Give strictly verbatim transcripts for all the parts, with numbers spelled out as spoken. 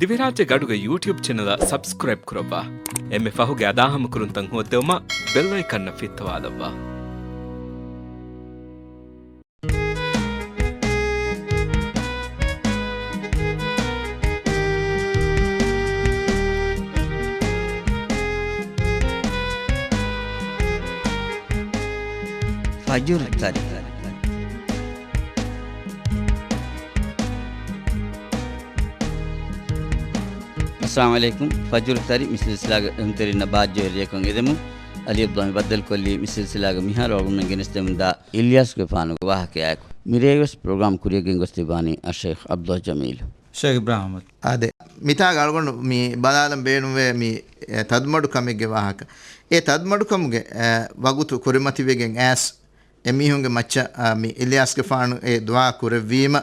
ދިވެހިރާއްޖޭގެ އަޑުގެ ޔޫޓިއުބް ޗެނަލަށް ސަބްސްކްރައިބް ކުރައްވާ. އެންމެ ފަހުގެ އަދާހަމަކުރުންތައް ހޯއްދެވުމަށް ބެލް އައިކަންއަށް ފިއްތަވާލައްވާ. ފަޖުރު ތަރި. އައްސަލާމު ޢަލައިކުމް. ފަޖުރު ތަރި މި ސިލްސިލާގެ އެހުންތެރިންނަށް ބާއްޖަވެރި ލިޔެކޮށް އެދެމުން. އަލީ އަބްދުﷲ މި ބައްދަލުކޮށްލީ މި ސިލްސިލާގެ މިހާރު އަޅުގަނޑުމެން ގެނެސްދެމުންދާ އިލްޔާސްގެފާނުގެ ވާހަކައާއެކު. މިރޭވެސް ޕްރޮގްރާމް ކުރިއަށް ގެންގޮސްދެއްވާނީ އައްޝައިޚް ޢަބްދުﷲ ޖަމީލު. ޝައިޚް އިބްރާހިމް. އާދެ، މިތާގަ އަޅުގަނޑު މި ބަލާލަން ބޭނުންވޭ މި، އެ، ތަދުމަޑުކަމެއްގެ ވާހަކަ. އެ ތަދުމަޑުކަމުގެ، އެ، ވަގުތު ކުރިމަތިވެގެން އައިސް، އެމީހުންގެ މައްޗަށް، އާ، މި އިލްޔާސްގެފާނު އެ ދުޢާ ކުރެއްވީމަ،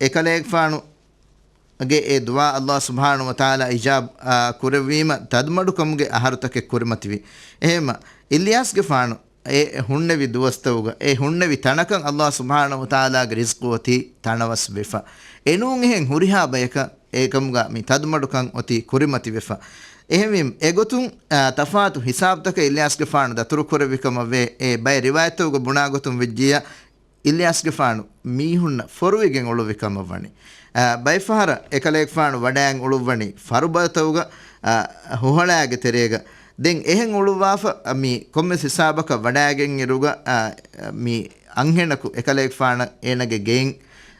އެކަލޭގެފާނުގެ އެ ދުޢާ ﷲ ސުބްޙާނަހޫ ވަތަޢާލާ އިޖާބް، އާ، ކުރެއްވީމަ، ތަދުމަޑުކަމުގެ އަހަރުތަކެއް ކުރިމަތިވި. އެހެންމަ، އިލްޔާސްގެފާނު އެ ހުންނެވި ދުވަސްތަކުގަ، އެ ހުންނެވި ތަނަކަށް ﷲ ސުބްޙާނަހޫ ވަތަޢާލާގެ ރިޒްޤު އޮތީ ތަނަވަސް ވެފަ. އެނޫން އެހެން ހުރިހާ ބަޔަކަށް އެކަމުގަ މި ތަދުމަޑުކަން އޮތީ ކުރިމަތިވެފަ. އެހެންވީމަ، އެގޮތުން، އާ، ތަފާތު ހިސާބުތަކެއް އިލްޔާސްގެފާނު ދަތުރުކުރެއްވި ކަމަށް ވޭ. އެ ބައެއް ރިވާޔަތްތަކުގަ ބުނާ ގޮތުން ވެއްޖިއްޔާ، އިލްޔާސްގެފާނު މީހުންނަށް ފޮރުވިގެން އުޅުއްވި ކަމަށް ވަނީ. އާ، ބައެއްފަހަރަށް އެކަލޭގެފާނު ވަޑައިގެން އުޅުއްވަނީ ފަރުބަދަތަކުގަ، އާ، ހޮހޮޅާގެ ތެރޭގަ. ދެން އެހެން އުޅުއްވާފަ، މި ކޮންމެސް ހިސާބަކަށް ވަޑައިގެން އިރުގަ، އާ، މި އަންހެނަކު އެކަލޭގެފާނަށް އޭނަގެ ގެއިން،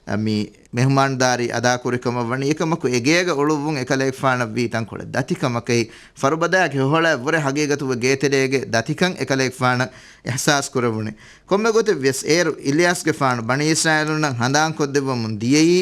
އަ، މި މެހުމާންދާރީ އަދާކުރި ކަމަށް ވަނީ. އެކަމަކު އެ ގޭގަ އުޅުއްވުން އެކަލޭގެފާނަށް ވީ ތަންކޮޅެއް ދަތިކަމަކަށް. ފަރުބަދައާގެ ހޮހޮޅަށް ވުރެ ހަގީގަތުގަ ގޭތެރޭގެ ދަތިކަން އެކަލޭގެފާނަށް އިޙްސާސް ކުރެވުނީ. ކޮންމެ ގޮތެއް ވިޔަސް އޭރު އިލްޔާސްގެފާނު ބަނީ އިސްރާއީލުންނަށް ހަނދާންކޮށްދެއްވަމުން ދިޔައީ،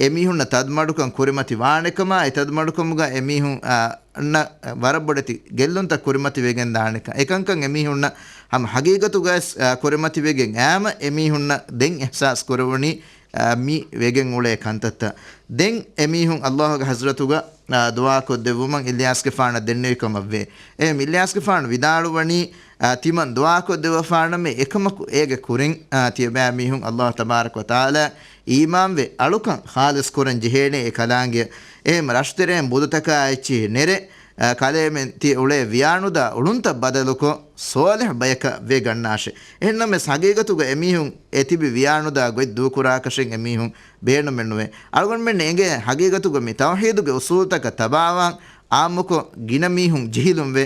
އެމީހުންނަށް ތަދުމަޑުކަން ކުރިމަތި ވާނެކަމާ، އެ ތަދުމަޑުކަމުގަ އެމީހުން، އަ، އަންނަ ވަރަށް ބޮޑެތި ގެއްލުންތައް ކުރިމަތިވެގެން ދާނެކަން. އެކަންކަން އެމީހުންނަށް ހަމަ ހަގީގަތުގައި، އަ، ކުރިމަތިވެގެން އައިމަ، އެމީހުންނަށް ދެން އިޙްސާސް ކުރެވުނީ، އަ، މި ވެގެން އުޅޭ ކަންތައްތައް. ދެން އެމީހުން ﷲ ގެ ޙަޟްރަތުގަ، އަ، ދުޢާކޮށްދެއްވުމަށް އިލްޔާސްގެފާނަށް ދެންނެވި ކަމަށްވޭ. އެ އިލްޔާސްގެފާނު ވިދާޅުވަނީ، އާ، ތިމަން ދުޢާކޮށްދެއްވަފާނަމޭ، އެކަމަކު އޭގެ ކުރިން، އާ، ތިޔަބައިމީހުން ﷲ ތަބާރަކަ ވަތަޢާލާ އީމާންވެ އަޅުކަން ޚާލިޞް ކުރަން ޖެހޭނެ އެ ކަލާނގެ. އެހެން ރަށުތެރެއިން ބުދުތަކާ އެއްޗިހި ނެރެ، އާ، ކަލޭމެން ތި އުޅޭ ވިޔާނުދާ އުޅުންތައް ބަދަލުކޮށް، ޞާލިޙު ބަޔަކަށް ވެ ގަންނާށެ. އެހެންނަމަވެސް، ހަގީގަތުގަ އެމީހުން އެ ތިބި ވިޔާނުދާ ގޮތް ދޫކުރާކަށެއް އެމީހުން ބޭނުމެއްނުވޭ. އަޅުގަނޑުމެންނަށް އެނގޭ، ހަގީގަތުގަ މި ތައުޙީދުގެ އުޞޫލުތަކަށް ތަބާވާން އާއްމުކޮށް ގިނަ މީހުން ޖެހިލުންވެ.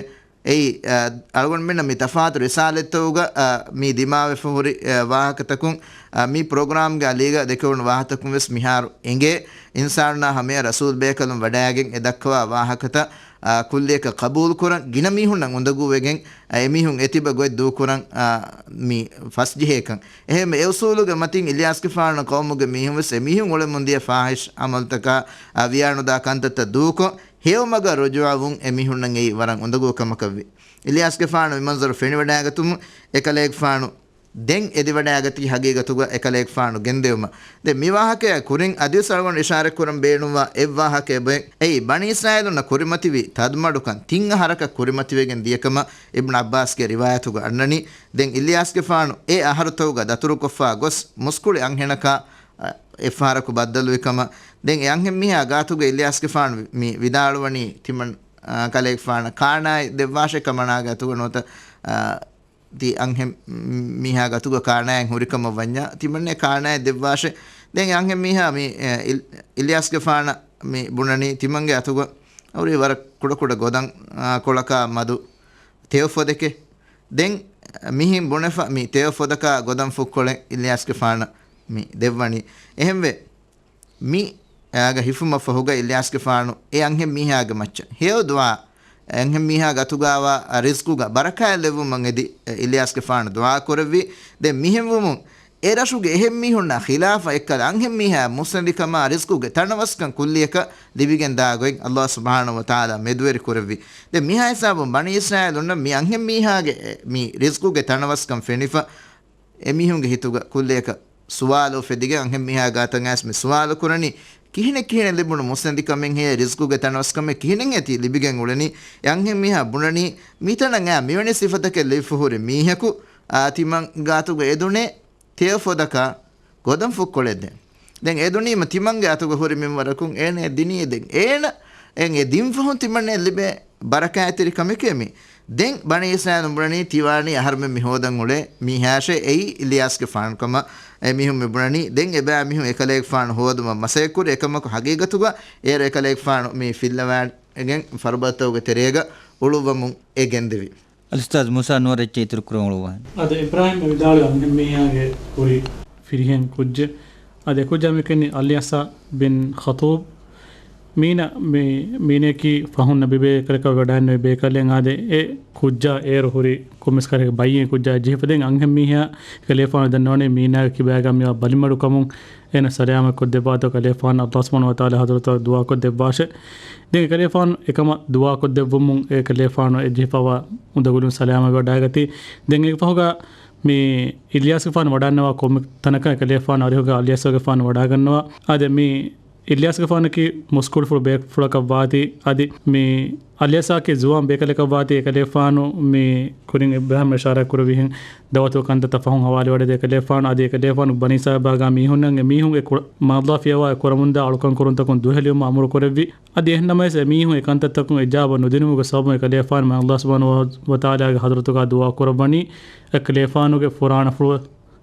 އެއީ، އަ، އަޅުގަނޑުމެންނަށް މި ތަފާތު ރިސާލަތްތަކުގަ، އަ، މި ދިމާވެފަ ހުރި، އަ، ވާހަކަތަކުން، އަ، މި ޕްރޮގްރާމްގެ އަލީގަ ދެކެވުނު ވާހަކަތަކުން ވެސް މިހާރު އެނގޭ. އިންސާނުންނާ ހަމަޔަށް ރަސޫލް ބޭކަލުން ވަޑައިގެން އެ ދައްކަވާ ވާހަކަތައް، އަ، ކުއްލިއަކަށް ޤަބޫލުކުރަން، ގިނަ މީހުންނަށް އުނދަގޫވެގެން، އަ، އެމީހުން އެތިބަ ގޮތް ދޫކުރަން، އަ، މި ފަސްޖެހޭކަން. އެހެން އެ އުޞޫލުގެ މަތިން އިލްޔާސްގެފާނު ޤައުމުގެ މީހުން ވެސް އެމީހުން އުޅެމުންދިޔަ ފާޙިޝް ޢަމަލުތަކާ، އަ، ވިޔާނުދާ ކަންތައްތައް ދޫކޮށް، ހެޔޮ މަގަށް ރުޖޫޢަވުން އެމީހުންނަށް އެއީ ވަރަށް އުނދަގޫ ކަމަކަށްވި. އިލްޔާސްގެފާނު މި މަންޒަރު ފެނިވަޑައިގަތުމުން އެކަލޭގެފާނު ދެން އެދިވަޑައިގަތީ ހަގީގަތުގަ އެކަލޭގެފާނު ގެންދެވުމަށް. ދެން މި ވާހަކަޔާ ކުރިން އަދިވެސް އަޅުގަނޑު އިޝާރަތްކުރަން ބޭނުންވާ އެއްވާހަކައެއް ބޮއެ. އެއީ ބަނީ އިސްރާއީލުންނަށް ކުރިމަތިވި ތަދުމަޑުކަން ތިން އަހަރަކަށް ކުރިމަތިވެގެން ދިޔަކަމަށް އިބްނު ޢައްބާސްގެ ރިވާޔަތުގަ އަންނަނީ. ދެން އިލްޔާސްގެފާނު އެ އަހަރުތަކުގަ ދަތުރުކޮށްފާ ގޮސް މުސްކުޅި އަންހެނަކާ، އަ، އެއްފަހަރަކު ބައްދަލުވި ކަމަށް. ދެން އެ އަންހެން މީހާ ގާތުގަ އިލްޔާސްގެފާނު މި ވިދާޅުވަނީ ތިމަން، އާ، ކަލޭގެފާނަށް ކާނާއެއް ދެއްވާށޭ ކަމަނާގެ އަތުގަ ނުވަތަ، އާ، ތި އަންހެން މީހާ ގާތުގަ ކާނާއެއް ހުރިކަމަށް ވަންޏާ، ތިމަންނޭ ކާނާއެއް ދެއްވާށޭ. ދެން އެ އަންހެން މީހާ މި، އެ، އިލް-، އިލްޔާސްގެފާނަށް މި ބުނަނީ ތިމަންގެ އަތުގަ އަހުރީ ވަރަށް ކުޑަކުޑަ ގޮދަން، އާ، ކޮޅަކާ މަދު ތެޔޮފޮދެކޭ. ދެން މިހިން ބުނެފަ މި ތެޔޮފޮދަކާ ގޮދަން ފުއްކޮޅެއް އިލްޔާސްގެފާނަށް މި ދެއްވަނީ. އެހެންވެ، މި އާގަ ހިފުމަށްފަހުގަ އިލްޔާސްގެފާނު އެ އަންހެން މީހާގެ މައްޗަށް ހެޔޮ ދުޢާ، އެ އަންހެން މީހާ ގަތުގައިވާ ރިޒްޤުގަ ބަރަކާތް ލެއްވުމަށް އެދި، އެ އިލްޔާސްގެފާނު ދުޢާ ކުރެއްވި. ދެން މިހެންވުމުން އެ ރަށުގެ އެހެން މީހުންނާ ޚިލާފަށް އެއްކަލަ އަންހެން މީހާ މުއްސަނދިކަމާ ރިޒްޤުގެ ތަނަވަސްކަން ކުއްލިއަކަށް ލިބިގެން ދާ ގޮތް ﷲ ސުބްޙާނަހޫ ވަތަޢާލާ މެދުވެރި ކުރެއްވި. ދެން މިހާ ހިސާބުން ބަނީ އިސްރާއީލުންނަށް މި އަންހެން މީހާގެ އެ، މި ރިޒްޤުގެ ތަނަވަސްކަން ފެނިފަ، އެމީހުންގެ ހިތުގަ ކުއްލިއަކަށް ސުވާލު އުފެދިގެން އަންހެން މީހާ ގާތަށް އައިސް މި ސުވާލު ކުރަނީ، ކިހިނެއް ކިހިނެއް ލިބުނު މުއްސަނދިކަމެއް ހޭ ރިޒްޤުގެ ތަނަވަސްކަމެއް ކިހިނެއް އޭތި ލިބިގެން އުޅެނީ؟ އެ އަންހެން މީހާ ބުނަނީ، މިތަނަށް އައި މިވެނި ސިފަތަކެއް ލިބިފަ ހުރި މީހަކު، އާ، ތިމަން ގާތުގަ އެދުނޭ ތެޔޮފޮދަކާ ގޮދަން ފުއްކޮޅެއް ދޭން. ދެން އެ ދުނީމަ ތިމަންގެ އަތުގަ ހުރި މިންވަރަކުން އޭނަ ދިނީ. ދެން އޭނަ އެން އެ ދިން ފަހުން ތިމަންނައަށް ލިބޭ ބަރަކާތްތެރި ކަމެކޭ މި. ދެން ބަނީ އިސްރާއީލުން ބުނަނީ ތިވާނީ އަހަރުމެން މި ހޯދަން އުޅޭ މީހާށޭ އެއީ އިލްޔާސްގެފާނު ކަމަށް އެ މީހުން މި ބުނަނީ. ދެން އެބައިމީހުން އެކަލޭގެފާނު ހޯދުމަށް މަސައްކަތް ކުރި. އެކަމަކު ހަގީގަތުގަ އޭރު އެކަލޭގެފާނު މި ފިއްލަވާގެން ފަރުބަދަތަކުގެ ތެރޭގަ އުޅުއްވަމުން އެ ގެންދެވި. އަލްއުސްތާޛު މޫސާ އަންވަރު އެއްޗެއް އިތުރު ކުރަން އުޅުއްވާނެ. އަދި އިބްރާހިމް އެ ވިދާޅުވި އަންހެންމީހާގެ ހުރި ފިރިހެން ކުއްޖެއް. އަދި އެ ކުއްޖާ މި ކިޔަނީ އަލްޔަސާ ބިން ޚަތޫބް. މީނަ، މި، މީނައަކީ ފަހުން ނަބީ ބޭކަލަކަށް ވަޑައިންނެވި ބޭކަލެއް. އާދެ، އެ ކުއްޖާ އޭރު ހުރި ކޮންމެސް ކަހަލަ ބައްޔެއް ކުއްޖާ ޖެހިފަ. ދެން އަންހެންމީހާ ކަލޭފާނު ދަންނަވަނީ މީނާގެ ކިބާގަ މިވާ ބަލިމަޑުކަމުން އޭނަ ސަލާމަތް ކޮށްދެއްވާތޯ ކަލޭފާނު އަލްލާހު ސުބްޙާނަހު ވަތަޢާލާ ޙަޟްރަތަށް ދުޢާ ކޮށްދެއްވާށޭ. ދެން ކަލޭފާނު އެކަމަށް ދުޢާ ކޮށްދެއްވުމުން އެ ކަލޭފާނު އެ ޖެހިފަވާ އުނދަގުލުން ސަލާމަތް ވެވަޑައިގަތީ. ދެން އޭގެ ފަހުގަ މި އިލްޔާސްގެފާނު ވަޑައިންނަވާ ކޮންމެ ތަނަކަށް އެ ކަލޭފާނު އަރިހުގަ އަލްޔަސާގެފާނު ވަޑައިގަންނަވާ. އާދެ، މި އިލްޔާސްގެފާނަކީ މުސްކުޅިފުޅު ބޭފުޅަކަށް ވާތީ، އަދި މި އަލްޔަސާއަކީ ޒުވާން ބޭކަލަކަށް ވާތީ، އެކަލޭފާނު މި ކުރިން އިބްރާހިމް އިޝާރާތް ކުރެއްވިހެން ދައުވަތު ކަންތައްތައް ފަހުން ހަވާލުވެވަޑައިދޭ އެކަލޭފާނު. އަދި އެކަލޭފާނު ބަނީ އިސްރާއީލް ބާގާ މީހުންނަށް އެމީހުން އެ ކުރ-، މާ އަލްލާހު ފިޔަވާ އެ ކުރަމުންދާ އަޅުކަން ކުރުންތަކުން ދުހެލިވުމަށް އަމުރު ކުރެއްވި. އަދި އެހެންނަމަވެސް އެމީހުން އެ ކަންތައްތަކުން އިޖާބަ ނުދިނުމުގެ ސަބަބުން އެކަލޭފާނު މާ އަލްލާހު ސުބްޙާނަހު ވަތަޢާލާގެ ޙަޟްރަތުގާ ދުޢާ ކުރައްވަނީ އެކަލޭފާނުގެ ފުރާނަފުޅު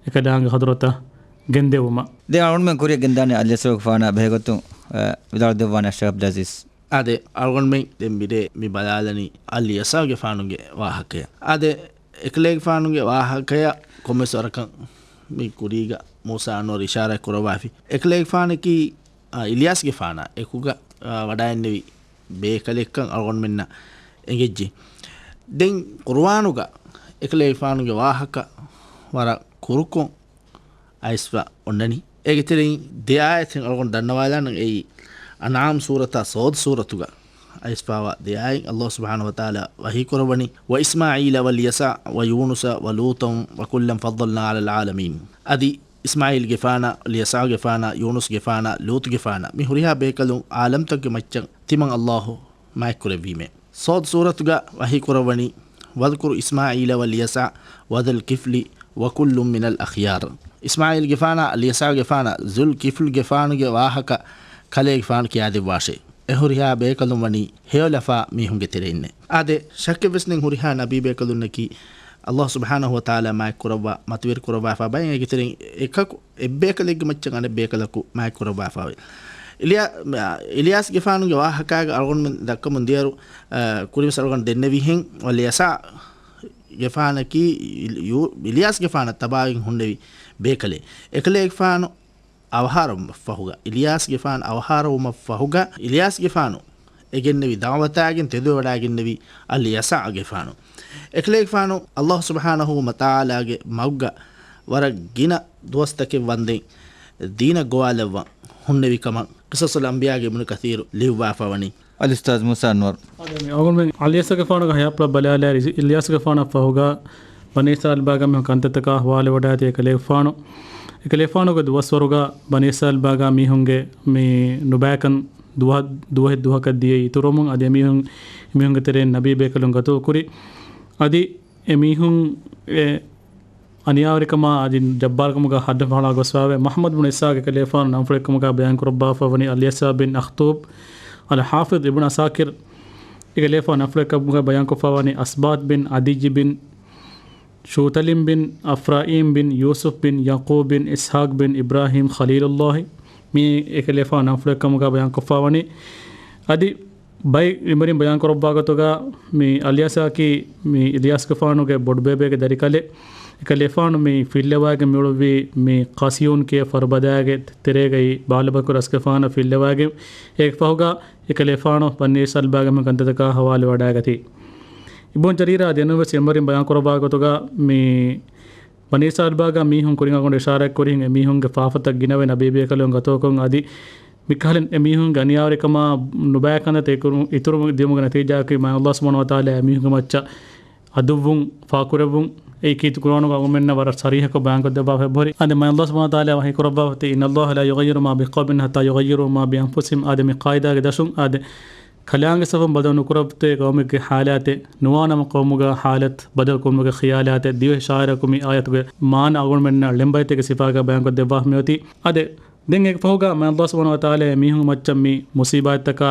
އެކަލާނގެ ޙަޟްރަތަށް ގެންދެވުމަށް. ދެން އަޅުގަނޑުމެން ކުރިއަށް ގެންދާނެ އަލްޔަސާގެފާނާ ބެހޭގޮތުން، އަ، ވިދާޅު ދެއްވާނެ އައްޝައިޚް އަބްދުލް އަޒީޒް. އާދެ، އަޅުގަނޑުމެން ދެން މިރޭ މި ބަލާލަނީ އަލްޔަސާގެފާނުގެ ވާހަކަޔަށް. އާދެ، އެކަލޭގެފާނުގެ ވާހަކަޔަށް ކޮންމެސް ވަރަކަށް މި ކުރީގަ މޫސާ އަންވަރު އިޝާރާތް ކުރައްވާފި. އެކަލޭގެފާނަކީ، އާ، އިލްޔާސްގެފާނާ އެކުގަ، އާ، ވަޑައިންނެވި ބޭކަލެއްކަން އަޅުގަނޑުމެންނަށް އެނގެއްޖެ. ދެން ޤުރުއާނުގަ އެކަލޭގެފާނުގެ ވާހަކަ ވަރަށް ކުރުކޮށް އައިސްފަ އޮންނަނީ. އޭގެ ތެރެއިން ދެ އާޔަތެއް އަޅުގަނޑު ދަންނަވާލާނަން. އެއީ އަންޢާމް ސޫރަތާ ޞައްދު ސޫރަތުގަ އައިސްފާވާ ދެ އާޔަތް. އަލްލާހު ސުބްޙާނަހު ވަތަޢާލާ ވަޙީ ކުރައްވަނީ، وإسماعيل واليسع ويونس ولوطا وكلا فضلنا على العالمين. އަދި އިސްމާޢީލްގެފާނާ، އިލްޔަސާގެފާނާ، ޔޫނުސްގެފާނާ، ލޫޠުގެފާނާ، މި ހުރިހާ ބޭކަލުން ޢާލަމްތަކުގެ މައްޗަށް ތިމަން އަލްލާހު މާތްކުރެއްވީމޭ. ޞައްދު ސޫރަތުގަ ވަޙީ ކުރައްވަނީ، واذكر إسماعيل واليسع وذا الكفل وكل من الأخيار. އިސްމާޢީލްގެފާނާ، އިލްޔަސާގެފާނާ، ޒުލް ކިފްލްގެފާނުގެ ވާހަކަ ކަލޭގެފާނު ކިޔާދެއްވާށޭ. އެ ހުރިހާ ބޭކަލުން ވަނީ ހެޔޮލަފާ މީހުންގެ ތެރެއިންނޭ. އާދެ، ޝައްކެއްވެސް ނެތް ހުރިހާ ނަބީ ބޭކަލުންނަކީ އަލްލާހު ސުބްޙާނަހު ވަތަޢާލާ މާތް ކުރައްވާ މަތިވެރި ކުރައްވާފާ ބައެއް އޭގެ ތެރެއިން އެކަކު އެއްބޭކަލެއްގެ މައްޗަށް އަނެއް ބޭކަލަކު މާތް ކުރައްވާފާވޭ. އިލްޔާ-، އިލްޔާސްގެފާނުގެ ވާހަކާގަ އަޅުގަނޑުމެން ދައްކަމުން ދިޔައިރު، އަ، ކުރިންވެސް އަޅުގަނޑު ދެންނެވިހެން، އިލްޔަސާގެފާނަކީ ޔޫ-، އިލްޔާސްގެފާނަށް ތަބާވެގެން ހުންނެވި ބޭކަލެއް. އެކަލޭގެފާނު އަވަހާރަވުމަށްފަހުގަ، އިލްޔާސްގެފާނު އަވަހާރަވުމަށްފަހުގަ، އިލްޔާސްގެފާނު އެ ގެންނެވި ދަޢުވަތާގެން ތެދުވެވަޑައިގެންނެވި އަލްޔަސާގެފާނު. އެކަލޭގެފާނު އަލްލާހު ސުބްޙާނަހު ވަތަޢާލާގެ މަގުގަ ވަރަށް ގިނަ ދުވަސްތަކެއް ވަންދެން ދީނަށް ގޮވާލައްވަން ހުންނެވި ކަމަށް ޤިޞަޞުލް އަންބިޔާގެ އިބްނު ކަޘީރު ލިޔުއްވާފަ ވަނީ. އަލްއުސްތާޛު މޫސާ އަންވަރު. އަދި މި އަޅުގަނޑުމެން އަލްޔަސާގެފާނުގެ ހަޔާތްޕުޅަށް ބަލާލާއިރު، އިލްޔާސްގެފާނަށް ފަހުގަ ބަނީ އިސްރާއީލް ބާގަ މި ކަންތައްތަކާ ހަވާލުވެވަޑައިގަތީ އެކަލޭގެފާނު. އެކަލޭގެފާނުގެ ދުވަސްވަރުގަ ބަނީ އިސްރާއީލް ބާގަ މީހުންގެ މި ނުބައިކަން ދުވަ-، ދުވަހެއް ދުވަހަކަށް ދިޔައީ އިތުރުވަމުން، އަދި އެމީހުން، އެމީހުންގެ ތެރެއިން ނަބީ ބޭކަލުން ގަތުކުރި. އަދި އެމީހުން އެ އަނިޔާވެރިކަމާ އަދި ޖައްބާރުކަމުގަ ޙައްދަށް ފަހުން ގޮސްފާވޭ. މުޙައްމަދު ބިން އިސްޙާޤް އެކަލޭގެފާނު ނަންފުޅެއްކަމުގަ ބަޔާންކުރައްވާފަ ވަނީ އަލްޔަސާ ބިން އަޚްޠޫބް. އަލް ޙާފިޡް އިބްނު ޢަސާކިރް އެކަލޭގެފާނު ނަންފުޅެއްކަމުގަ ބަޔާންކޮށްފާ ވަނީ އަސްބާޠް ބިން ޢަދިއްޔި ބިން ޝޫތަލިމް ބިން އަފްރާއީމް ބިން ޔޫސުފް ބިން ޔަޢުޤޫބް ބިން އިސްޙާޤް ބިން އިބްރާހީމް ޚަލީލުﷲ. މި އެކަލޭގެފާނު ނަންފުޅެއްކަމުގަ ބަޔާންކޮށްފާ ވަނީ. އަދި ބައެއް މިންވަރުން ބަޔާންކުރައްވާ ގޮތުގަ މި އަލްޔަސާއަކީ މި އިލްޔާސްގެފާނުގެ ބޮޑުބޭބެގެ ދަރިކަލެއް. އެކަލޭގެފާނު މި ފިއްލަވައިގެން މިއުޅުއްވީ މި ޤަސްޔޫން ކިޔޭ ފަރުބަދައިގެ ތެރޭގައި ބާލަބަކުރު އަސްގެފާނަށް ފިއްލަވައިގެން. އޭގެ ފަހުގަ އެކަލޭގެފާނު ބަނީ އިސްރާއީލް ބާގަ މި ކަންތައްތަކާ ހަވާލުވެވަޑައިގަތީ. އިބްނު ޖަރީރާ ދެންނެވި ވެސް އެންމެ ބަޔާން ކުރައްވާ ގޮތުގަ މި ބަނީ އިސްރާއީލް ބާގަ މީހުން ކުރިން އަޅުގަނޑު އިޝާރާތް ކުރިހެން އެމީހުންގެ ފާފަތައް ގިނަވެ ނަބީ ބޭކަލުން ގަތުކޮށް އަދި މިކަހަލަ އެމީހުންގެ އަނިޔާވެރިކަމާ ނުބައިކަންތައް އިތުރު، އިތުރު ދިޔުމުގެ ނަތީޖާއަކީ މާތް އަލްލާހު ސުބްޙާނަހު ވަތަޢާލާ އެމީހުންގެ މައްޗަށް އަދުއްވުން ފާކުރެއްވުން. އެއީ ކީރިތި ޤުރުއާނުގަ އަޅުގަނޑުމެންނަށް ވަރަށް ޞަރީޙަކޮށް ބަޔާންކޮށްދެއްވާފަ އެބަހުރި. އާދެ، މާތް އަލްލާހު ސުބްޙާނަހު ވަތަޢާލާ ވަޙީ ކުރައްވާފަ އޮތީ، إن الله لا يغير ما بقوم حتى يغيروا ما بأنفسهم. އާދެ، މި ޤާއިދާގެ ދަށުން އާދެ، ކަލާނގެ ސަބަބުން ބަދަލު ނުކުރައްވައި ޤައުމެއްގެ ޙާލާތެއް، ނުވާނަމަ ޤައުމުގަ ޙާލަތު ބަދަލު ކުރުމުގެ ޚިޔާލާތެއް. ދިވެހި ޝާއިރަކު މި އާޔަތުގެ މާނަ އަޅުގަނޑުމެންނަށް ޅެންބައިތެރި ސިފާގަ ބަޔާންކޮށްދެއްވާފަ މިއޮތީ. އާދެ، ދެން އޭގެ ފަހުގަ މި ﷲ ސުބްޙާނަހޫ ވަތަޢާލާ އެމީހުންގެ މައްޗަށް މި މުޞީބާތްތަކާ،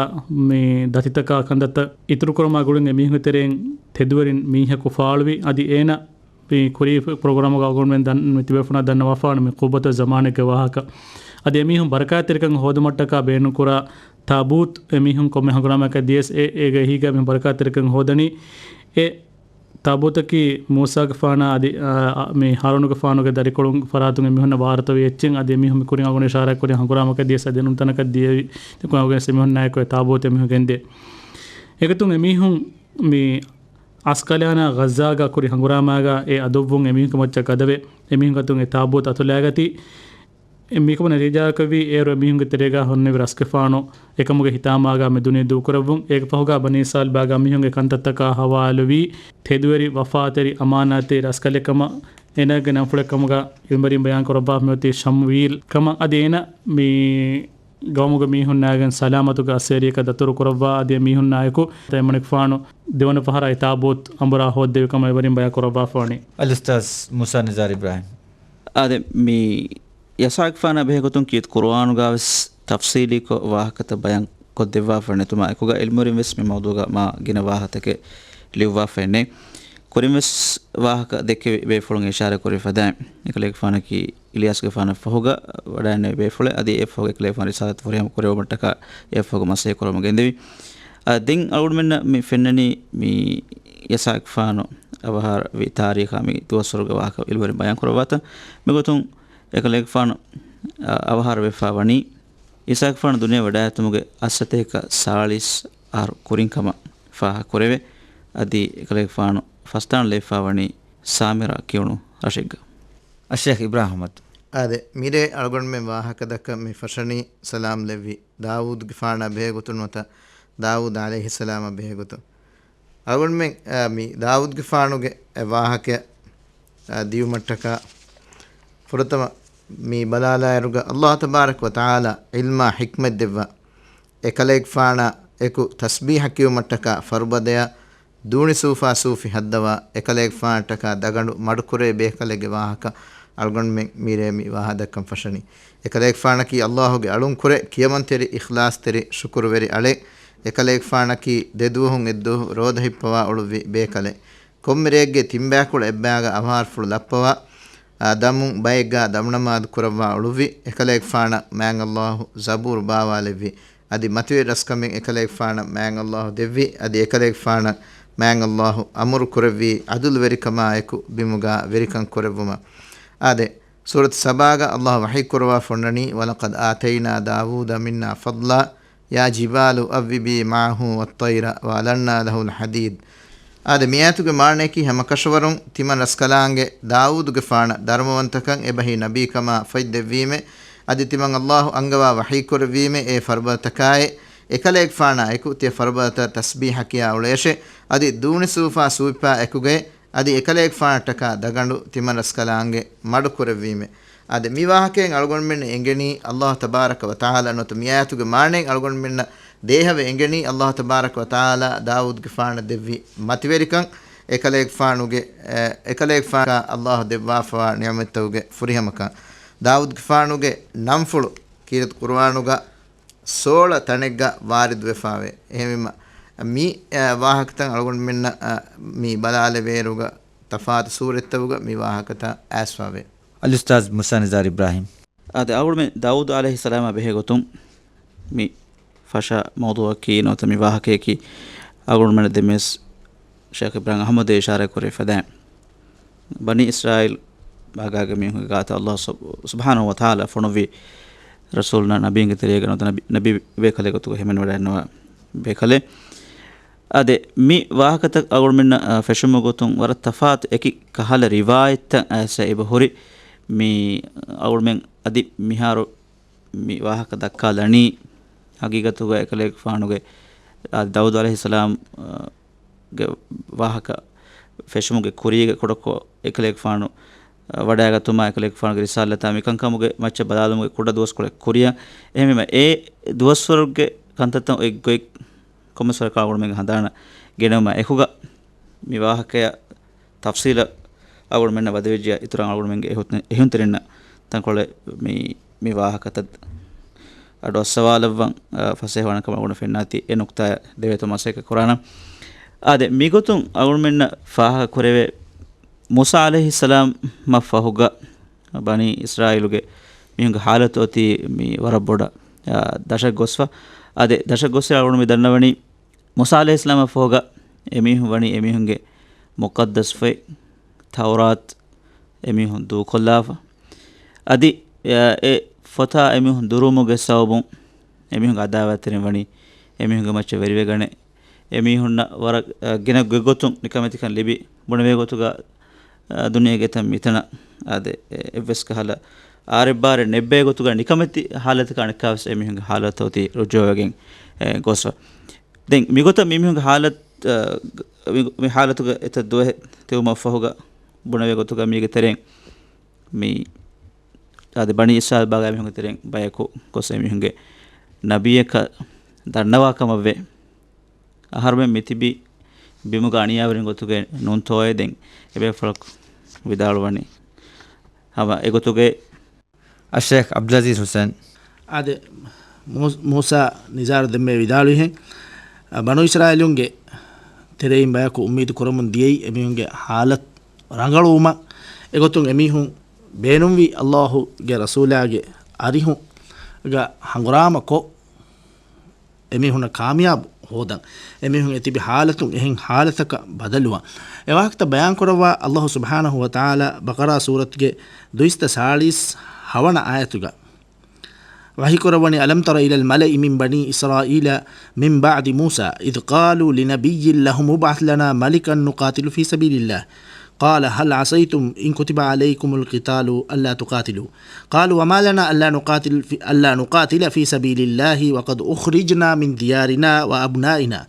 މި ދަތިތަކާ ކަންތައްތައް އިތުރުކުރުމާ ގުޅިގެން އެމީހުންގެ ތެރެއިން ތެދުވެރިން މީހަކު ފާޅުވި. އަދި އޭނަ މި ކުރީ ޕްރޮގްރާމުގަ އަޅުގަނޑުމެން ދަން-، މި ތިބޭފުޅުންނާ ދަންނަވާފާނެ މި ޤުއްބަތު ޒަމާނެއްގެ ވާހަކަ. އަދި އެމީހުން ބަރަކާތްތެރިކަން ހޯދުމަށްޓަކާ ބޭނުންކުރާ ތާބޫތު އެމީހުން ކޮންމެ ހަނގުރާމައަކަށް ދިޔަސް އެ، އޭގެ އެހީގަ މި ބަރަކާތްތެރިކަން ހޯދަނީ. އެ ތާބޫތަކީ މޫސާގެފާނާ އަދި، އާ، މި ހާރޫނުގެފާނުގެ ދަރިކޮޅުން ފަރާތުން އެމީހުންނަށް ވާރުތަވި އެއްޗެއް. އަދި އެމީހުން މި ކުރިން އަޅުގަނޑު އިޝާރާތް ކުރި ހަނގުރާމައަކަށް ދިޔަސް އަދި އެނޫން ތަނަކަށް ދިޔައި ތިކުން އަޅުގަނޑު އެމީހުންނާއެކު އެ ތާބޫތު އެމީހުން ގެންދޭ. އެގޮތުން އެމީހުން މި އަސްކަލާނާ ޣައްޒާގަ ކުރި ހަނގުރާމާގަ އެ އަދުއްވުން އެމީހުންގެ މައްޗަށް ގަދަވެ، އެމީހުން ގަތުން އެ ތާބޫތު އަތުލައިގަތީ. އެ މިކަމަށް ނަތީޖާއަކަށްވީ އޭރު އެމީހުންގެ ތެރޭގަ ހުންނެވި ރަސްގެފާނު އެކަމުގެ ހިތާމާގަ މި ދުނިޔެ ދޫކުރެއްވުން. އޭގެ ފަހުގަ ބަނީ އިސްރާއީލް ބާގަ މީހުންގެ ކަންތައްތަކާ ހަވާލުވީ ތެދުވެރި، ވަފާތެރި، އަމާނާތްތެރި ރަސްކަލެއް ކަމަށް. އޭނާގެ ނަންފުޅެއް ކަމުގަ އިލްމުވެރިން ބަޔާން ކުރައްވާފަ މިއޮތީ ޝަމުވީލް ކަމަށް. އަދި އޭނަ މި ގައުމުގެ މީހުންނާގެން ސަލާމަތުގެ އައްސޭރިއަކަށް ދަތުރު ކުރައްވާ، އަދި އެ މީހުންނާއެކު ތައްޔަމަނިކުފާނު ދެވަނަ ފަހަރަށް އެ ތާބޫތު އަނބުރާ ހޯއްދެވި ކަމަށް އެވެރިން ބަޔާން ކުރައްވާފަވަނީ. އަލްއުސްތާޛް މޫސާ ނިޒާރު އިބްރާހިމް. އާދެ، މި ޔަސާގެފާނާ ބެހޭ ގޮތުން ކީރިތި ޤުރުއާނުގަވެސް ތަފްޞީލީކޮށް ވާހަކަތައް ބަޔާން ކޮށްދެއްވާފަ ނެތުމާ އެކުގަ އިލްމުވެރިން ވެސް މި މައުޟޫގަ މާ ގިނަ ވާހަތަކެއް ލިޔުއްވާފައެއް ނެތް. ކުރިން ވެސް ވާހަކަ ދެއްކެވި ބޭފުޅުން އިޝާރާތް ކުރި ފަދައިން، އެކަލޭގެފާނަކީ އިލްޔާސްގެފާނަށް ފަހުގަ ވަޑައިގެންނެވި ބޭފުޅެއް. އަދި އެއަށްފަހުގަ އެކަލޭގެފާނު ރިސާލަތު ފުރިހަމަ ކުރެއްވުމަށްޓަކާ އެއަށްފަހުގަ މަސައްކަތް ކުރަމުން ގެންދެވި. އަ، ދެން އަޅުގަނޑުމެންނަށް މި ފެންނަނީ މި ޔަސާގެފާނު އަވަހާރަވި ތާރީޚާ މި ދުވަސްވަރުގެ ވާހަކަ އިލްމުވެރިން ބަޔާން ކުރައްވާތާ. މިގޮތުން އެކަލޭގެފާނު، އަ، އަވަހާރަވެފާ ވަނީ ޔަސާގެފާނު ދުނިޔެ ވަޑައިގަތުމުގެ އަށްސަތޭކަ ސާޅީސް އަހަރު ކުރިން ކަމަށް ފާހަގަ ކުރެވޭ. އަދި އެކަލޭގެފާނު ފަސްދާނަ ލެވިފާ ވަނީ ސާމިރާ ކިޔުނު ރަށެއްގަ. އައްޝޭޚް އިބްރާހިމް އަޙްމަދު. އާދެ، މިރޭ އަޅުގަނޑުމެން ވާހަކަ ދައްކަން މި ފަށަނީ ސަލާމް ލެއްވި ދާވޫދުގެފާނާ ބެހޭގޮތުން ނުވަތަ ދާވޫދު ޢަލައިހިއްސަލާމާ ބެހޭގޮތުން. އަޅުގަނޑުމެން، އާ، މި ދާވޫދުގެފާނުގެ އެ ވާހަކަ، އާ، ދިޔުމަށްޓަކާ ފުރަތަމަ މި ބަލާލާއިރުގަ ﷲ ތަބާރަކަ ވަ ތަޢާލާ ޢިލްމާ ޙިކްމަތް ދެއްވާ އެކަލޭގެފާނާ އެކު ތަސްބީޙަ ކިޔުމަށްޓަކާ ފަރުބަދަޔާ ދޫނި ސޫފާ ސޫފި ހައްދަވާ އެކަލޭގެފާނަށްޓަކާ ދަގަނޑު މަޑުކުރޭ ބޭކަލެއްގެ ވާހަކަ އަޅުގަނޑުމެން މިރޭ މި ވާހަ ދައްކަން ފަށަނީ. އެކަލޭގެފާނަކީ ﷲ ގެ އަޅުންކުރެ، ކިޔަމަންތެރި، އިޚްލާޞްތެރި، ޝުކުރުވެރި އަޅެއް. އެކަލޭގެފާނަކީ ދެ ދުވަހުން އެއްދުވަހު ރޯދަ ހިއްޕަވާ އުޅުއްވި ބޭކަލެއް. ކޮންމެ ރެއެއްގެ ތިންބައިކުޅަ އެއްބައިގަ އަވަހާރަފުޅު ލައްޕަވާ، އާ، ދަމުން ބައެއްގާ ދަމުނަމާދު ކުރައްވާ އުޅުއްވި އެކަލޭގެފާނަށް މާތް ﷲ ޒަބޫރު ބާވާލެއްވި. އަދި މަތިވެރި ރަސްކަމެއް އެކަލޭގެފާނަށް މާތް ﷲ ދެއްވި. އަދި އެކަލޭގެފާނަށް މާތް ﷲ އަމުރު ކުރެއްވީ ޢަދުލުވެރިކަމާއެކު ބިމުގާ ވެރިކަން ކުރެއްވުމަށް. އާދެ، ސޫރަތު ސަބާގަ ﷲ ވަޙީ ކުރައްވާފަ އޮންނަނީ، وَلَقَدْ آتَيْنَا دَاوُودَ مِنَّا فَضْلًا يَا جِبَالُ أَوِّبِي مَعَهُ وَالطَّيْرَ وَأَلَنَّا لَهُ الْحَدِيدَ. އާދެ، މި އާޔަތުގެ މާނަޔަކީ ހަމަކަށަވަރުން ތިމަން ރަސްކަލާނގެ ދާވޫދުގެފާނަށް ދަރުމަވަންތަކަން އެބަހީ ނަބީކަމާ ފޮތް ދެއްވީމޭ. އަދި ތިމަން ﷲ އަންގަވާ ވަޙީ ކުރެއްވީމޭ އެ ފަރުބަދަތަކާއި އެކަލޭގެފާނާ އެކު ތިޔަ ފަރުބަދަތައް ތަސްބީޙަ ކިޔާ އުޅޭށޭ. އަދި ދޫނި ސޫފާ ސޫފާ އެކުގައި އަދި އެކަލޭގެފާނަށްޓަކާ ދަގަނޑު ތިމަން ރަސްކަލާނގެ މަޑު ކުރެއްވީމޭ. އާދެ، މި ވާހަކައިން އަޅުގަނޑުމެން އެނގެނީ ﷲ ތަބާރަކަ ވަ ތަޢާލާ ނުވަތަ މި އާޔަތުގެ މާނައިން އަޅުގަނޑުމެންނަށް ދޭހަވެ އެނގެނީ ﷲ ތަބާރަކަ ވަ ތަޢާލާ ދާވޫދުގެފާނަށް ދެއްވި މަތިވެރިކަން، އެކަލޭގެފާނުގެ، އެ، އެކަލޭގެފާނަށް ﷲ ދެއްވާފަވާ ނިޢުމަތްތަކުގެ ފުރިހަމަކަން. ދާވޫދުގެފާނުގެ ނަންފުޅު ކީރިތި ޤުރުއާނުގަ ސޯޅަ ތަނެއްގަ ވާރިދުވެފާވޭ. އެހެންވީމަ، މި، އެ، ވާހަކަތައް އަޅުގަނޑުމެންނަށް، އަ، މި ބަލާލެވޭއިރުގަ ތަފާތު ސޫރަތްތަކުގަ މި ވާހަކަތައް އައިސްފާވޭ. އަލްއުސްތާޛް މޫސާ ނިޒާރު އިބްރާހިމް. އާދެ، އަޅުގަނޑުމެން ދާވޫދު ޢަލައިހިއްސަލާމާ ބެހޭ ގޮތުން މި ފަށާ މައުޟޫޢަކީ ނުވަތަ މި ވާހަކަޔަކީ އަޅުގަނޑުމެންނަށް ދެންވެސް ޝޭޚް އިބްރާހިމް އަޙްމަދު އިޝާރާތް ކުރެވިފަދައިން، ބަނީ އިސްރާއީލް ބާގާގެ މީހުންގެ ގާތަށް ﷲ ސު-، ސުބްޙާނަހޫ ވަތަޢާލާ ފޮނުއްވި ރަސޫލުންނާ ނަބީންގެ ތެރޭގަ ނުވަތަ ނަބި-، ނަބީ ބޭކަލެއް ގޮތުގަ ހިމެނިވަޑައިންނަވާ ބޭކަލެއް. އާދެ، މި ވާހަކަތައް އަޅުގަނޑުމެންނަށް، އަ، ފެށުމުގެ ގޮތުން ވަރަށް ތަފާތު އެކި ކަހަލަ ރިވާޔަތްތައް އައިސް އެބަހުރި. މި އަޅުގަނޑުމެން އަދި މިހާރު މި ވާހަކަ ދައްކާލަނީ ހަގީގަތުގަ އެކަލޭގެފާނުގެ، އާ، ދާވޫދު ޢަލައިހިއްސަލާމް، އާ، ގެ ވާހަކަ ފެށުމުގެ ކުރީގެ ކުޑަކޮށް އެކަލޭގެފާނު، އާ، ވަޑައިގަތުމާ އެކަލޭގެފާނުގެ ރިސާލަތާ މިކަންކަމުގެ މައްޗަށް ބަލާލުމުގެ ކުޑަ ދުވަސްކޮޅެއް ކުރިއަށް. އެހެންވީމަ އެ ދުވަސްވަރުގެ ކަންތައްތައް އޮތް ގޮތް ކޮންމެސް ވަރަކަށް އަޅުގަނޑުމެންގެ ހަނދާނަށް ގެނައުމާ އެކުގަ މި ވާހަކަޔަށް ތަފްސީލަށް އަޅުގަނޑުމެންނަށް ވަދެވިއްޖެ އިތުރަށް އަޅުގަނޑުމެންގެ އެހުތު-، އެހުންތެރިންނަށް ތަންކޮޅެއް މި މި ވާހަކަތައް އަޑު އައްސަވާލައްވަން، އަ، ފަސޭހަވާނެ ކަމަށް އަޅުގަނޑު ފެންނާތީ އެ ނުކުތާ ދެވޭތޯ މަސައްކަތް ކުރާނަން. އާދެ، މިގޮތުން އަޅުގަނޑުމެންނަށް ފާހަގަ ކުރެވޭ، މޫސާ ޢަލައިހިއްސަލާމަށް ފަހުގަ ބަނީ އިސްރާއީލުގެ މީހުންގެ ޙާލަތު އޮތީ މި ވަރަށް ބޮޑަށް، އާ، ދަށަށް ގޮސްފަ. އާދެ، ދަށަށް ގޮސްފަ އަޅުގަނޑު މި ދަންނަވަނީ، މޫސާ ޢަލައިހިއްސަލާމަށް ފަހުގަ އެމީހުން ވަނީ އެމީހުންގެ މުޤައްދަސް ފޮތް، ތައުރާތް، އެމީހުން ދޫކޮށްލާފަ. އަދި، އެ، އެ ފޮތާ އެމީހުން ދުރުވުމުގެ ސަބަބުން އެމީހުންގެ އަދާވާތްތެރިން ވަނީ އެމީހުންގެ މައްޗަށް ވެރިވެގަނެ، އެމީހުންނަށް ވަރަށް، އަ، ގިނަ ގޮތްގޮތުން ނިކަމެތިކަން ލިބި، ބުނެވޭ ގޮތުގަ، އަ، ދުނިޔޭގެ ތަން މިތަނަށް އާދެ، އެ، އެއްވެސް ކަހަލަ އާރެއްބާރެއް ނެއްބޭ ގޮތުގަ ނިކަމެތި ޙާލަތަކާ ނިކާވެސް އެމީހުންގެ ޙާލަތަށް އޮތީ ރުޖޫޢަވެގެން، އެ، ގޮސްފަ. ދެން މިގޮތަށް މިމީހުންގެ ޙާލަތު، އަ، މި، މި ޙާލަތުގަ އެތައް ދުވަހެއް ތިބުމަށްފަހުގަ ބުނެވޭ ގޮތުގަ މީގެ ތެރެއިން މި އާދެ، ބަނީ އިސްރާއީލް ބާގާ މީހުންގެ ތެރެއިން ބަޔަކު ގޮސް އެމީހުންގެ ނަބިއްޔަކަށް ދަންނަވާ ކަމަށްވޭ. އަހަރުމެން މިތިބީ ބިމުގަ އަނިޔާވެރިން ގޮތުގައި ނޫންތޯއޭ؟ ދެން އެބޭފުޅަކު ވިދާޅުވަނީ ހަމަ އެގޮތުގައި. އައްޝޭޚް ޢަބްދުލްޢަޒީޒް ޙުސައިން. އާދެ، މޫ-، މޫސާ ނިޒާރު ދެންމެ ވިދާޅުވިހެން، އަ، ބަނޫ އިސްރާއީލުންގެ ތެރެއިން ބަޔަކު އުއްމީދު ކުރަމުން ދިޔައީ އެމީހުންގެ ޙާލަތު ރަނގަޅުވުމަށް. އެގޮތުން އެމީހުން ބޭނުންވީ ﷲ ގެ ރަސޫލާގެ އަރިހުގަ ހަނގުރާމަ ކޮށް، އެމީހުންނަށް ކާމިޔާބު ހޯދަން، އެމީހުން އެ ތިބި ޙާލަތުން އެހެން ޙާލަތަކަށް ބަދަލުވަން. އެ ވާހަކަތައް ބަޔާން ކުރައްވާ ﷲ ސުބްޙާނަހޫ ވަތަޢާލާ ބަޤަރާ ސޫރަތުގެ ދުއިސައްތަ ސާޅީސް ހަވަނަ އާޔަތުގަ ވަޙީ ކުރައްވަނީ، ألم تر إلى الملأ من بني إسرائيل من بعد موسى إذ قالوا لنبي لهم ابعث لنا ملكا نقاتل في سبيل الله قال هل عسيتم إن كتب عليكم القتال ألا تقاتلوا قالوا وما لنا ألا نقاتل في، ألا نقاتل في سبيل الله وقد أخرجنا من ديارنا وأبنائنا